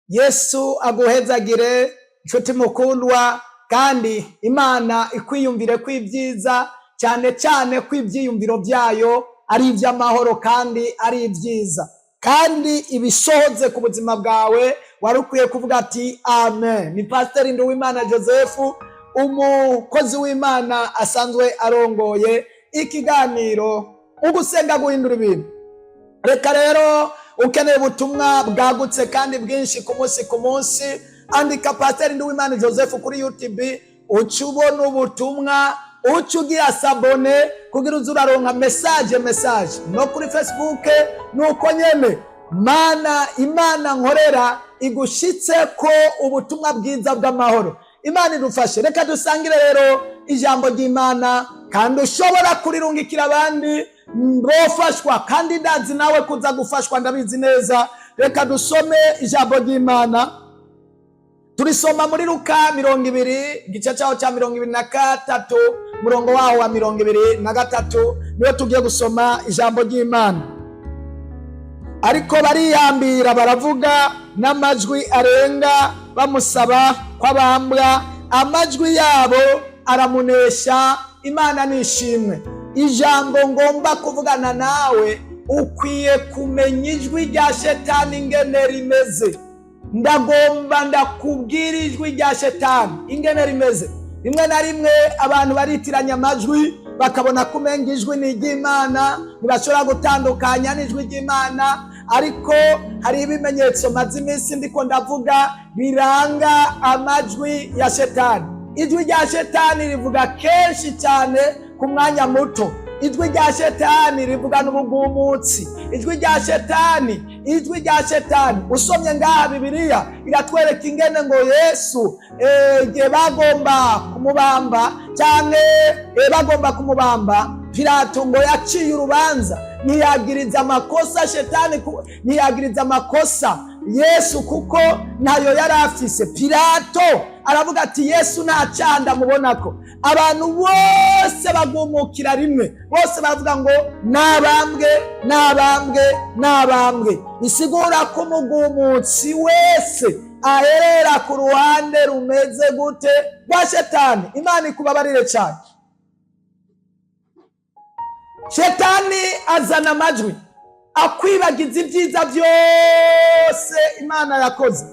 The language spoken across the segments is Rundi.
Yesu aguhezagire, nshuti mukundwa, kandi Imana ikwiyumvire ko ibyiza, cyane cyane ko ibyiyumviro byayo ari iby'amahoro kandi ari ibyiza, kandi ibisohoze ku buzima bwawe. Wari ukwiye kuvuga ati amen. Ni Pasiteri Nduwimana Joseph, umukozi w'Imana asanzwe arongoye ikiganiro Ugusenga Guhindura Ibintu. Reka rero, ukeneye ubutumwa bwagutse kandi bwinshi ku munsi ku munsi, andika Pasiteri Nduwimana Joseph kuri YouTube, uca ubona ubutumwa, uca ugira s'abonner kugira uze uraronka message. No kuri Facebook nuko nyene. Mana, Imana nkorera igushitse ko ubutumwa bwiza bw'amahoro. Imana idufashe. Reka dusangire rero ijambo ry'Imana, kandi ushobora kurirungikira abandi bofashwa, kandi ndazi nawe kuza gufashwa, ndabizi neza. Reka dusome ijambo ry'Imana. Turisoma muri Luka 20, igice cyaho cya 23, umurongo waho wa 23, niyo tugiye gusoma ijambo ry'Imana. Ariko bariyambira, baravuga n'amajwi arenga, bamusaba ko abambwa. Amajwi yabo aramunesha. Imana nishimwe. Ijambo ngomba kuvugana nawe, ukwiye kumenya ijwi rya Shetani ingene rimeze. Ndagomba ndakubwira ijwi rya Shetani ingene rimeze. Rimwe na rimwe abantu baritiranya amajwi, bakabona ko umenga ijwi ni iry'Imana, ntibashobora gutandukanya n'ijwi ry'Imana. Ariko hari ibimenyetso maze iminsi ndiko ndavuga biranga amajwi ya Shetani. Ijwi rya Shetani rivuga kenshi cyane ku mwanya muto. Ijwi rya Shetani rivugana ubugumutsi. Ijwi rya Shetani, ijwi rya Shetani, usomye ngaha Bibiliya iratwereka ingene ngo Yesu, igihe bagomba kumubamba, cyangwa bagomba kumubamba, Pilato ngo yaciye urubanza, ntiyagiriza amakosa Shetani, ntiyagiriza amakosa Yesu kuko ntayo yari afise. Pilato aravuga ati: "Yesu nta cyaha ndamubonako." Abantu bose bagumukira rimwe, bose baravuga ngo: "Nabambwe, nabambwe, nabambwe." Bisigura ko umugumutsi wese aherera ku ruhande rumeze gute? Rwa Shetani. Imana ikubabarire cyane. Shetani azana amajwi akwibagiza ibyiza byose Imana yakoze.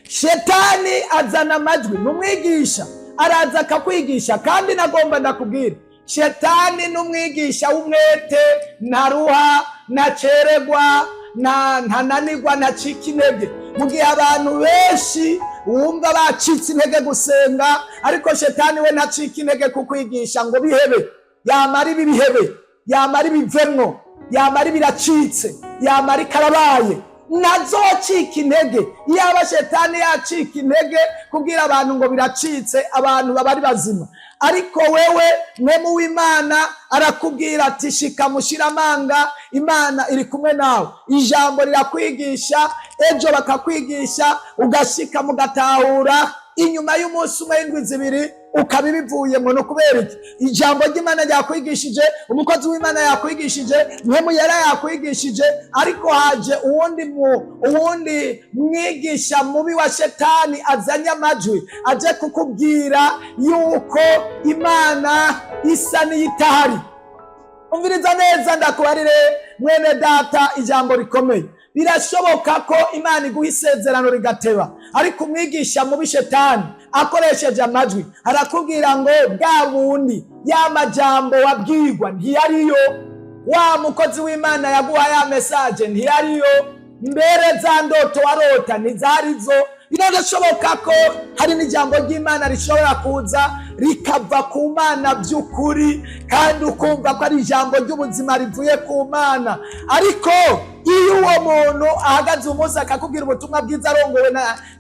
Shetani azana amajwi, ni umwigisha, araza akakwigisha. Kandi nagomba ndakubwira, Shetani ni umwigisha w'umwete, ntaruha, ntaceregwa, ntananirwa, ntacika intege. Mu gihe abantu benshi wumva bacitse intege gusenga, ariko Shetani we ntacika intege kukwigisha ngo bihebe, yamara ibi bihebe, yamara ibivemwo, yamara ibiracitse, yamara ikarabaye, ntazocika intege. Iyaba Shetani yacika intege kubwira abantu ngo biracitse, abantu baba ari bazima. Ariko wewe mwemu w'Imana arakubwira ati: "Shika mushiramanga, Imana iri kumwe nawe." Ijambo rirakwigisha, ejo bakakwigisha, ugashika mugatahura, inyuma y'umunsi umwe, y'indwi 2, ukaba ibivuyemo. Ni ukubera iki? Ijambo ry'Imana ryakwigishije, umukozi w'Imana yakwigishije, Mpwemu Yera yakwigishije, ariko haje uwundi mwigisha mubi wa Shetani, azanye amajwi, aje kukubwira yuko Imana isa n'iyitahari. Umviriza neza ndakubarire, mwene data, ijambo rikomeye. Birashoboka ko Imana iguha isezerano rigateba, ariko umwigisha mubi Shetani akoresheje amajwi arakubwira ngo bwa bundi ya majambo wabwirwa ntiyariyo, wa mukozi w'Imana yaguha ya message ntiyariyo, mbere za ndoto warota ntizarizo. Birashoboka ko hari n'ijambo ry'Imana rishobora kuza rikava ku Mana by'ukuri, kandi ukumva ko ari ijambo ry'ubuzima rivuye ku Mana. Ariko iyo uwo muntu ahagaze umunsi akakubwira ubutumwa bwiza arongowe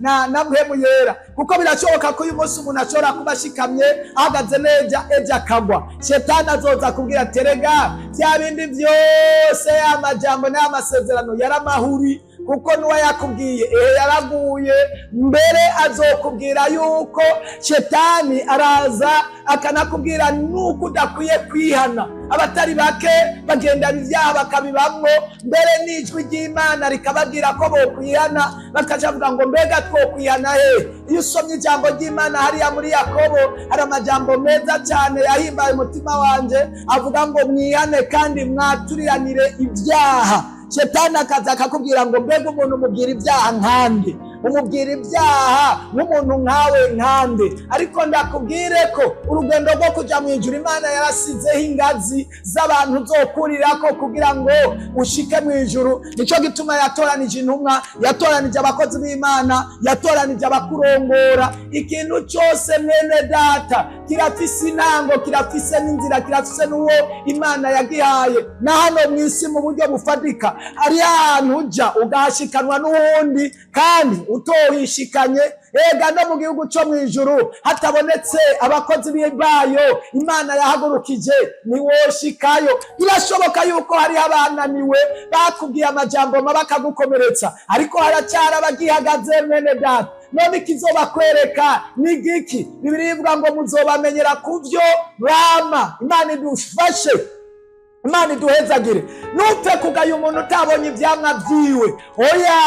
na Mpwemu Yera. Kuko birashoboka ko uyu munsi umuntu ashobora kuba ashikamye, ahagaze neza, ejo akagwa. Shetani azoza kubwira: "Terega bya bindi byose, amajambo n'amasezerano yaramahuri, kuko nuwa yakubwiye ehe yaraguye." Mbere azokubwira yuko shetani araza akanakubwira nuko udakwiye kwihana. Abatari bake bagendana ibyaha, bakabibamwo, mbere n'ijwi ry'Imana rikababwira ko bokwihana, bakaja bavuga ngo: "Mbega twokwihana he?" Iyo usomye ijambo ry'Imana hariya muri Yakobo, hari amajambo meza cyane yahimbaye umutima wanje, avuga ngo: "Mwihane kandi mwaturiranire ibyaha." Shetani akaza akakubwira ngo: "Mbega umuntu umubwira ibyaha nkande? Umubwira ibyaha nk'umuntu nkawe nkande?" Ariko ndakubwire ko urugendo rwo kuja mu ijuru, Imana yarasizeho ingazi z'abantu uzokurirako kugira ngo ushike mu ijuru. Nico gituma yatoranije intumwa, yatoranije abakozi b'Imana, yatoranije abakurongora. Ikintu cyose, mwene data, kirafise intango, kirafise n'inzira, kirafise n'uwo Imana yagihaye. Na hano mu isi, mu buryo bufatika, hari ahantu uja ugahashikanwa n'uwundi, kandi utohishikanye. Ega no mu gihugu cyo mu ijuru, hatabonetse abakozi bayo Imana yahagurukije, ntiwoshikayo. Birashoboka yuko hariho abananiwe, bakubwiye amajambo mabi, bakagukomeretsa, ariko haracyari abagihagaze, mwene data. None ikizobakwereka ni giki? Bibiliya ivuga ngo: "Muzobamenyera ku byo bama." Imana idufashe, Imana iduhezagire. Ntupfe kugaya umuntu utabonye ibyamwa byiwe. Oya,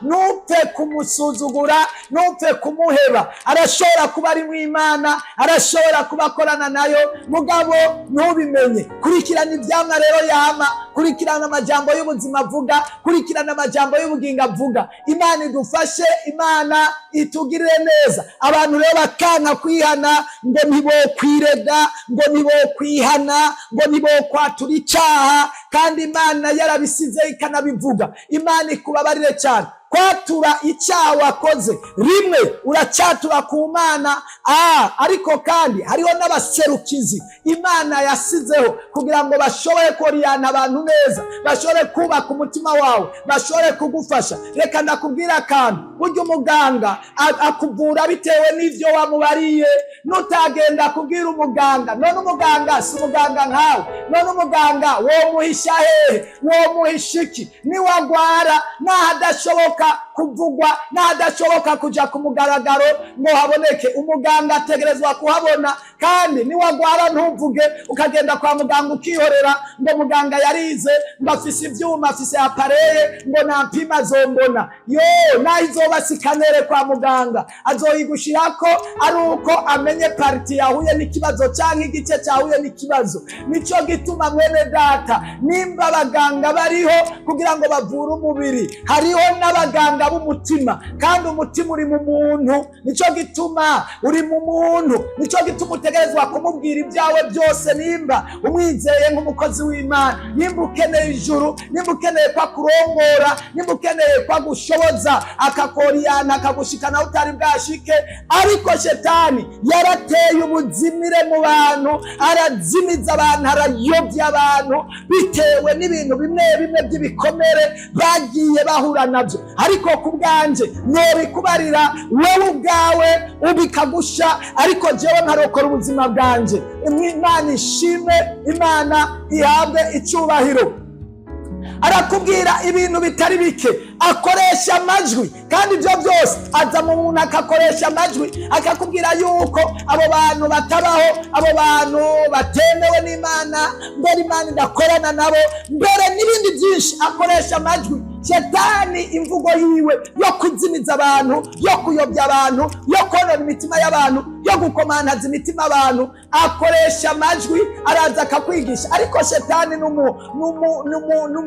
ntupfe kumusuzugura, ntupfe kumuheba. Arashobora kuba ari mu Imana, arashobora kuba akorana nayo, mugabo ntubimenye. Kurikirana ibyamwa rero yama, kurikirana amajambo y'ubuzima avuga, kurikirana amajambo y'ubugingo avuga. Imana idufashe, Imana itugirire neza. Abantu rero bakanka kwihana, ngo ntibokwirega, ngo ntibokwihana, ngo ntibokwatura icyaha, kandi Imana yarabisize ikanabivuga. Imana ikubabarire cyane. Kwatura icyaha wakoze rimwe, uracyatura ku Mana, ariko kandi hariho n'abaserukizi Imana yasizeho kugira ngo bashobore koriyana abantu neza, bashobore kubaka umutima wawe, bashobore kugufasha. Reka ndakubwira akantu: burya umuganga akuvura bitewe n'ivyo wamubariye. Nutagenda kubwira umuganga, none umuganga si umuganga nkawe? None umuganga womuhisha hehe? Womuhisha iki? Niwagwara, naho adashoboka kuvugwa, n'ahadashoboka kuja ku mugaragaro ngo haboneke, umuganga ategerezwa kuhabona. Kandi niwagwara ntuvuge, ukagenda kwa muganga ukihorera, ngo muganga yarize, ngo afise ivyuma, afise appareil, ngo nampima azombona. Yo, naho izoba scanner kwa muganga, azoyigushirako ari uko amenye partie yahuye n'ikibazo canke igice cyahuye n'ikibazo. Nico gituma, mwene data, nimba abaganga bariho kugira ngo bavure umubiri, hariho n'abaganga b'umutima, kandi umutima uri mu muntu. Nico gituma uri mu muntu, nico gituma utegerezwa kumubwira ibyawe byose, nimba umwizeye nk'umukozi w'Imana, nimba ukeneye ijuru, nimba ukeneye ko akurongora, nimba ukeneye ko agushoboza, akakoriyana, akagushikana aho utari bwashike. Ariko shetani yarateye ubuzimire mu bantu, arazimiza abantu, arayobya abantu bitewe n'ibintu bimwe bimwe by'ibikomere bagiye bahura nabyo. Ariko ku bwanjye nobikubarira wowe ubwawe ubikagusha, ariko jewe nkarokora ubuzima bwanjye. Imana ishimwe, Imana ihabwe icyubahiro. Arakubwira ibintu bitari bike, akoresha amajwi, kandi ibyo byose aza mu muntu akakoresha amajwi, akakubwira yuko abo bantu batabaho, abo bantu batemewe n'Imana, mbere Imana idakorana nabo, mbere n'ibindi byinshi. Akoresha amajwi. Shetani imvugo yiwe yo kuzimiza abantu, yo kuyobya abantu, yo konona imitima y'abantu, yo gukomantaza imitima abantu, akoresha amajwi. Araza akakwigisha. Ariko shetani ni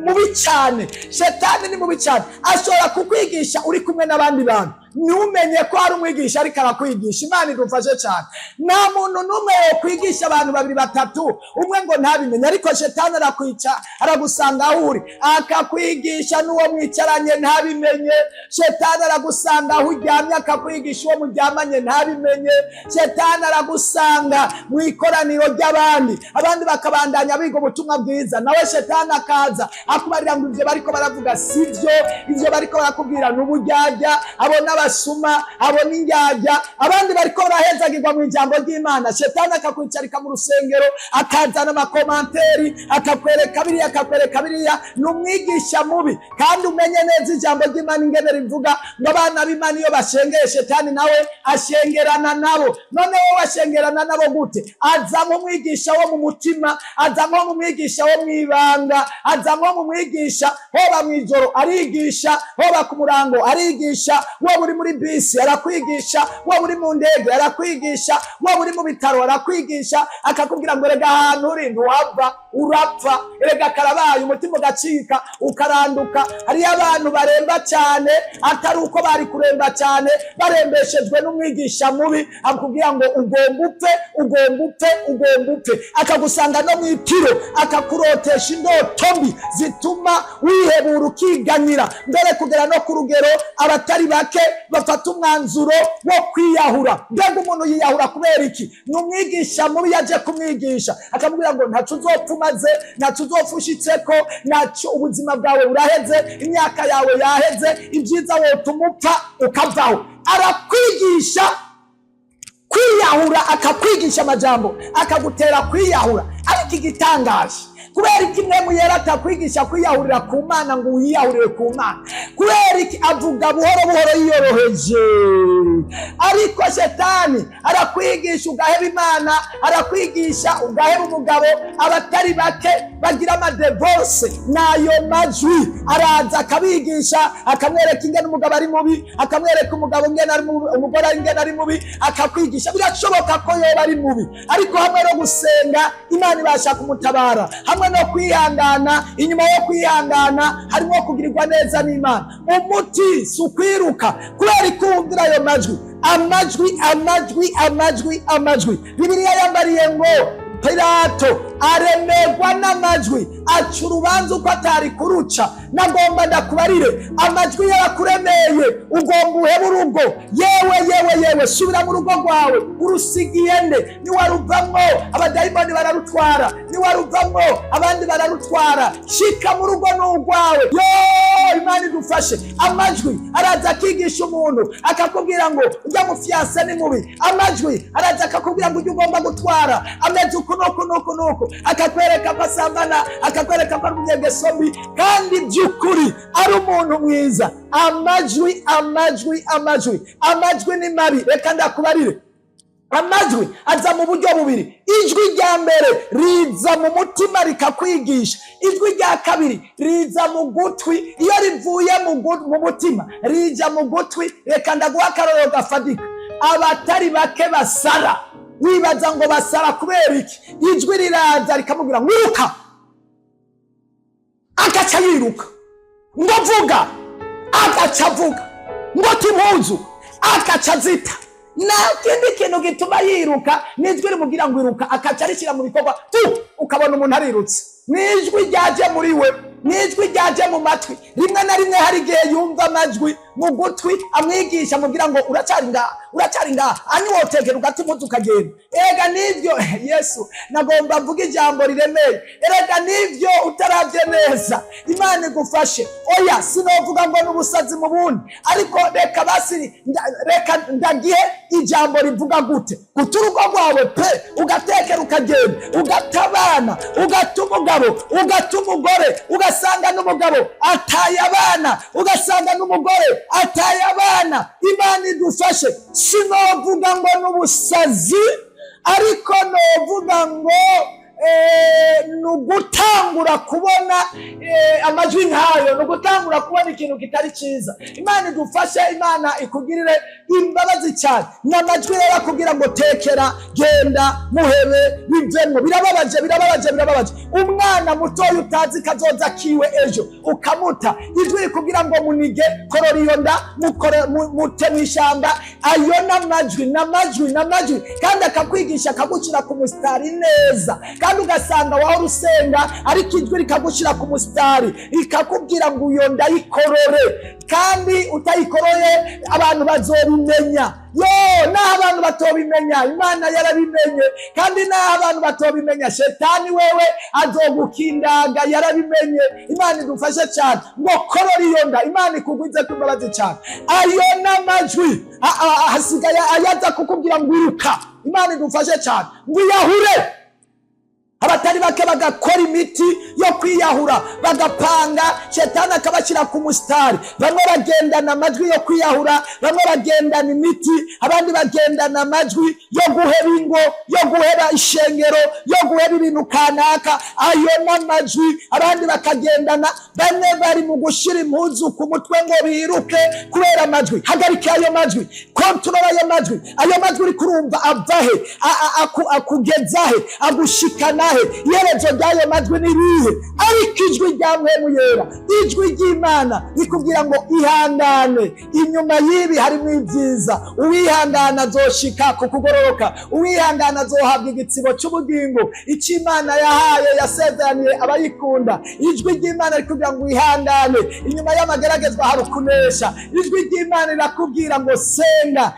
mubi cyane. Shetani ni mubi cyane. Ashobora kukwigisha uri kumwe n'abandi bantu, ntumenye ko hari umwigisha ariko arakwigisha. Imana idufashe cyane. Nta muntu n'umwe yokwigisha abantu babiri, batatu, umwe ngo ntabimenye. Ariko shetani arakwica, aragusanga aho uri, akakwigisha n'uwo mwicaranye ntabimenye. Shetani aragusanga aho uryamye, akakwigisha uwo muryamanye ntabimenye. Shetani aragusanga mu ikoraniro ry'abandi, abandi bakabandanya biga ubutumwa bwiza, nawe shetani akaza akubarira ngo: "Ibyo bariko baravuga si byo, ibyo bariko barakubwira ni uburyarya." Abo n'abantu abasuma, abona indyarya. Abandi bariko barahezagirwa mu ijambo ry'Imana, shetani akakwicarika mu rusengero, akazana ama commentaires, akakwereka biriya, akakwereka biriya. Ni umwigisha mubi. Kandi umenye neza ijambo ry'Imana ingene rivuga ngo abana b'Imana iyo bashengeye, shetani nawe ashengerana nabo. None wowe ashengerana nabo gute? Aza nk'umwigisha wo mu mutima, aza nko mu mwigisha wo mw'ibanga, aza nko mu mwigisha. Hoba mw'ijoro arigisha, hoba ku murango arigisha, waba uri muri bisi arakwigisha, waba uri mu ndege arakwigisha, waba uri mu bitaro arakwigisha, akakubwira ngo erega ahantu uri ntuhava, urapfa, erega karabaye, umutima ugacika, ukaranduka. Hariyo abantu baremba cyane atari uko bari kuremba cyane, barembeshejwe n'umwigisha mubi akubwira ngo ugomba upfe, ugomba upfe, ugomba upfe, akagusanga no mu itiro, akakurotesha indoto mbi zituma wihebura, ukiganyira, mbere kugera no ku rugero abatari bake bafata umwanzuro wo kwiyahura. Mbega umuntu yiyahura kubera iki? Ni umwigisha mubi yaje kumwigisha, akamubwira ngo ntaco uzopfa umaze, ntaco uzopfa ushitseko, ntaco, ubuzima bwawe buraheze, imyaka yawe yaheze, ibyiza wotuma upfa ukavaho. Arakwigisha kwiyahura, akakwigisha amajambo akagutera kwiyahura. Ariko igitangaje, kubera iki Mpwemu Yera atakwigisha kwiyahurira ku Mana ngo wiyahurire ku Mana? Kubera iki? Avuga buhoro buhoro, yiyoroheje. Ariko shetani arakwigisha ugaheba Imana, arakwigisha ugaheba umugabo. Abatari bake bagira ama divorce n'ayo majwi. Araza akabigisha, akamwereka ingene umugabo ari mubi, akamwereka umugabo ingene ari mubi, umugore ingene ari mubi, akakwigisha. Birashoboka ko yoba ari mubi, ariko hamwe no gusenga Imana ibasha kumutabara, hamwe no kwihangana. Inyuma yo kwihangana harimo kugirirwa neza n'Imana. Umuti si ukwiruka kubera ikumvira ayo majwi, amajwi, amajwi, amajwi, amajwi. Bibiliya yambariye ngo Pilato aremerwa n'amajwi, aca urubanza uko atari kuruca. Nagomba ndakubarire, amajwi yarakuremeye ugomba uhebe urugo. Yewe, yewe, yewe, subira mu rugo rwawe. Urusigiye nde? Niwaruvamwo abadayimoni bararutwara, niwaruvamwo abandi bararutwara. Shika mu rugo, n'urwawe. Yo, Imana idufashe. Amajwi araza akigisha umuntu, akakubwira ngo ujya mu fiancé ni mubi. Amajwi araza akakubwira ngo ujya ugomba gutwara ameze uku n'uku n'uku n'uku, akakwereka ko asambana, akakwereka ko ari umunyegeso mbi, kandi by'ukuri ari umuntu mwiza. Amajwi, amajwi, amajwi, amajwi ni mabi. Reka ndakubarire, amajwi aza mu buryo bubiri. Ijwi rya mbere riza mu mutima rikakwigisha, ijwi rya kabiri riza mu gutwi. Iyo rivuye mu mutima rija mu gutwi. Reka ndaguha akarorero gafatika. Abatari bake basara, wibaza ngo basara kubera iki? Ijwi riraza rikamubwira ngo iruka, agaca yiruka, ngo vuga, agaca avuga, ngo ta impuzu, agaca azita. Nta kindi kintu gituma yiruka, n'ijwi rimubwira ngo iruka, akaca arishyira mu bikorwa tu, ukabona umuntu arirutse. N'ijwi ryaje muri we, n'ijwi ryaje mu matwi. Rimwe na rimwe hari igihe yumva amajwi mu gutwi amwigisha, amubwira ngo uracyari ngaha, uracyari ngaha, anyowotekera ugata impuzu ukagenda. Erega nivyo, Yesu, nagomba mvuga ijambo riremeye. Erega nivyo, utaravye neza, Imana igufashe. Oya, sinovuga ngo n'ubusazi mu bundi, ariko reka basi reka ndagihe ijambo rivuga gute: guta urugo rwawe pe, ugatekera ukagenda, ugata abana, ugata umugabo, ugata umugore, ugasanga n'umugabo ataye abana, ugasanga n'umugore ataye abana. Imana idufashe. Sinovuga ngo n'ubusazi, ariko novuga ngo ni ugutangura kubona amajwi nk'ayo, ni ugutangura kubona ikintu kitari cyiza. Imana idufashe, Imana ikugirire imbabazi cyane. Ni amajwi rero akubwira ngo tekera, genda, muhebe, bivemwo. Birababaje, birababaje, birababaje. Umwana mutoya utazi kazoza kiwe ejo, ukamuta. Ijwi rikubwira ngo munige, korora iyo nda, mute mu ishyamba. Ayo n'amajwi, n'amajwi, n'amajwi. Kandi akakwigisha, akagushyira ku musitari neza. Kandi Kandi ugasanga wahora usenga, ariko ijwi rikagushyira ku musitari, rikakubwira ngo uyo ndayikorore, kandi utayikoroye abantu bazobimenya. Yo, naho abantu batobimenya, Imana yarabimenye. Kandi naho abantu batobimenya, shetani wewe azogukindaga, yarabimenye. Imana idufashe cyane. Ngo korora iyo nda, Imana ikugwize ku imbabazi cyane. Ayo n'amajwi hasigaye ayaza kukubwira ngo iruka. Imana idufashe cyane. Ngo iyahure. Abatari bake bagakora imiti yo kwiyahura, bagapanga, shetani akabashyira ku musitari. Bamwe bagendana amajwi yo kwiyahura, bamwe bagendana imiti, abandi bagendana amajwi yo guheba ingo, yo guheba ishengero, yo guheba ibintu kanaka. Ayo n'amajwi. Abandi bakagendana, bamwe bari mu gushyira impuzu ku mutwe ngo biruke kubera amajwi. Hagarika ayo majwi, contrôla ayo majwi. Ayo majwi uri kurumva ava he? Akugeza he? Agushikana he? Iherezo ry'ayo majwi ni rihe? Ariko ijwi rya Mpwemu Yera, ijwi ry'Imana rikubwira ngo ihangane, inyuma y'ibi harimo ibyiza. Uwihangana azoshika ku kugororoka, uwihangana azohabwa igitsibo cy'ubugingo, icyo Imana yahaye, yasezeraniye abayikunda. Ijwi ry'Imana rikubwira ngo ihangane, inyuma y'amageragezwa hari ukunesha. Ijwi ry'Imana rirakubwira ngo senga,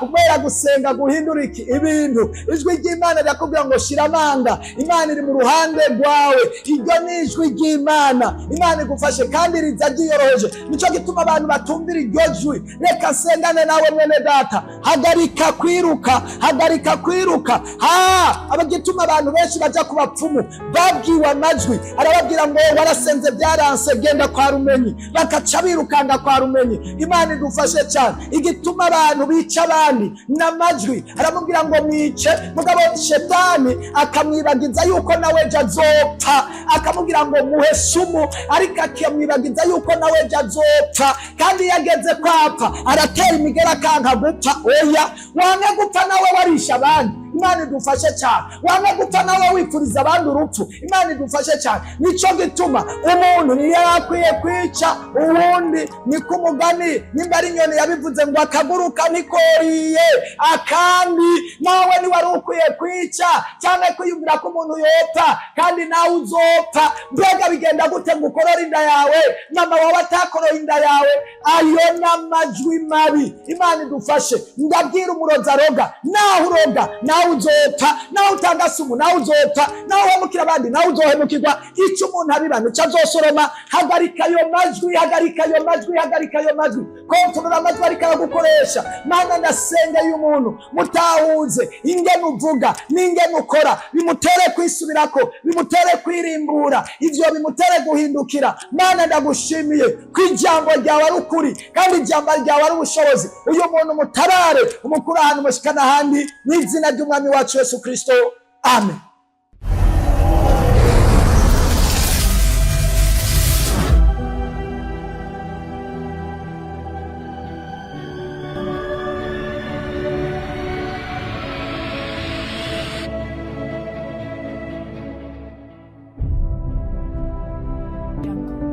kubera gusenga guhindura iki ibintu. Ijwi ry'Imana rirakubwira ngo shira amanga, Imana iri mu ruhande rwawe. Iryo ni ijwi ry'Imana. Imana igufashe, kandi riza ryiyoroheje. Nicyo gituma abantu batumvira iryo jwi. Reka sengane nawe, mwene data. Hagarika kwiruka, hagarika kwiruka. Ha abagituma abantu benshi baja ku bapfumu, babwiwe amajwi arababwira ngo warasenze byaranse, genda kwa rumenyi, bakaca birukanga kwa rumenyi. Imana idufashe cyane. Igituma abantu bica abandi n'amajwi, aramubwira ngo mwice, mugabo shetani akamwibagiza yuko nawe ejo azopfa. Akamubwira ngo muhe sumu, ariko akamwibagiza yuko nawe ejo azopfa. Kandi iyo ageze kwapfa, aratera imigera akanka gupfa. Oya, wange gupfa nawe warisha abandi. Imana idufashe cyane. Wange gupfa nawe wifuriza abandi urupfu. Imana idufashe cyane. Nico gituma umuntu niyo akwiye kwica uwundi. Niko umugani, nimba ari inyoni yabivuze, ngo akaguruka nikoriye akandi. Nawe niwari ukwiye kwica cyangwa kwiyumvira ko umuntu yopfa kandi nawe uzopfa. Mbega bigenda gute ngo ukorore inda yawe, mama wawe atakoroye inda yawe? Ayo n'amajwi mabi. Imana idufashe. Ndabwira umurozi aroga, naho uroga nawe uzopfa, nawe utanga sumu nawe uzopfa, nawe uhemukira abandi nawe uzohemukirwa. Icyo umuntu abiba nicyo azosoroma. Hagarika ayo majwi, hagarika ayo majwi, hagarika ayo majwi, contrôla amajwi ariko aragukoresha. Mana, ndasengeye umuntu, mutahuze ingene uvuga n'ingene ukora, bimutere kwisubirako, bimutere kwirimbura, ivyo bimutere guhindukira. Mana, ndagushimiye ko ijambo ryawe ari ukuri, kandi ijambo ryawe ari ubushobozi. Uyu muntu mutabare, umukuru ahantu, umushikana ahandi, mu izina ry'Umwami wacu Yesu Kristo, amen. Jungle.